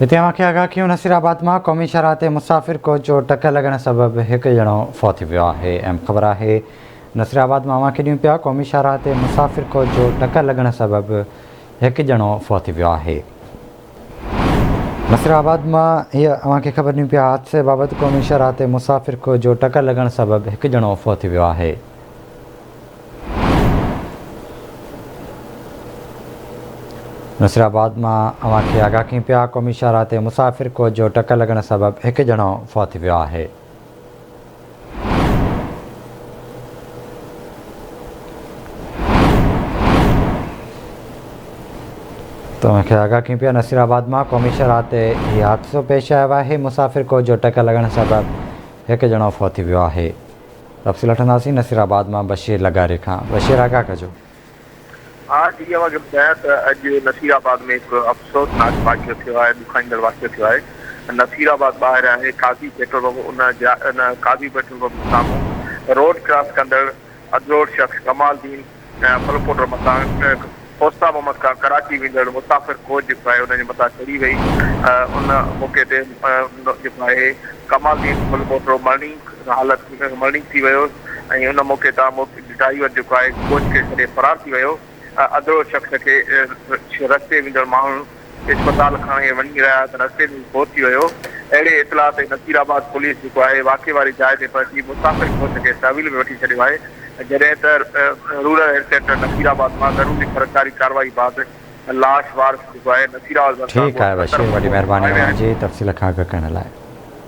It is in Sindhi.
هتي اوهان کي آگاهه ڪيون نصير آباد مان قومي شاهراهه تي مسافر ڪوچ جو ٽڪر لڳڻ سبب هڪ ڄڻو فوت ٿي ويو آهي اهم خبر آهي نصير آباد مان اوهان کي ڏيون پيا قومي شاهراهه تي مسافر ڪوچ جو ٽڪر لڳڻ سبب هڪ ڄڻو فوت ٿي ويو آهي نصير آباد مان هي اوهان کي خبر ڏيون پيا حادثي بابت قومي شاهراهه تي مسافر ڪوچ جو ٽڪر لڳڻ سبب هڪ ڄڻو فوت ٿي ويو آهي. نصيرآباد مان اوهان کي آگاهه ڪيون پيا، قومي شاهراهه تي مسافر ڪوچ جو ٽڪر لڳڻ سبب هڪ ڄڻو فوت ٿي ويو آهي. توهان کي آگاهه ڪيون پيا نصيرآباد مان قومي شاهراهه تي هي حادثو پيش آيو آهي، مسافر ڪوچ جو ٽڪر لڳڻ سبب هڪ ڄڻو فوت ٿي ويو آهي. تفصيل وٺنداسين نصير آباد مان بشير لغاري کان بشير آگاهه ڪجو. ها جي اوهان کي ٻڌايان ته اڄ نصير آباد ۾ هڪ افسوسناڪ واقعو ٿيو آهي ڏکائيندڙ واقعو ٿيو آهي نصير آباد ٻاهر آهي قاضي پيٽرول پمپ ان جا ان قاضي پيٽرول پمپ جي سامهون روڊ ڪراس ڪندڙ اڌڙوٽ شخص ڪمال دين ڦلپوٽر مٿان اوستا محمد کان ڪراچي ويندڙ مسافر ڪوچ جيڪو آهي ان جي مٿان چڙهي وئي ان موقعي تي جيڪو آهي ڪمال الدين ڦلپوٽو مرڻي حالت ۾ مرڻي ٿي ويو ۽ ان موقعي تان ڊرائيور جيڪو آهي ڪوچ کي ڇڏي فرار ٿي ويو اڌڙو شخص کي رستي ويندڙ ماڻهن اسپتال کڻي وڃي رهيا ته رستي ۾ ئي فوت ٿي ويو. اهڙي اطلاع تي نصير آباد پوليس جيڪو آهي واقعي واري جاء تي پهچي مسافر ڪوچ کي تحويل ۾ وٺي ڇڏيو آهي جڏهن ته رورل هيلٿ سينٽر نصير آباد مان ضروري سرڪاري ڪارروائي بعد لاش وارث جيڪو آهي نصير آباد ڀرسان ٺيڪ آهي ڳوٺ بشير ستر وڏي ڳوٺ مهرباني آيا اوهان آهن. جي تفصيل کان آگاهه ڪرڻ لاء.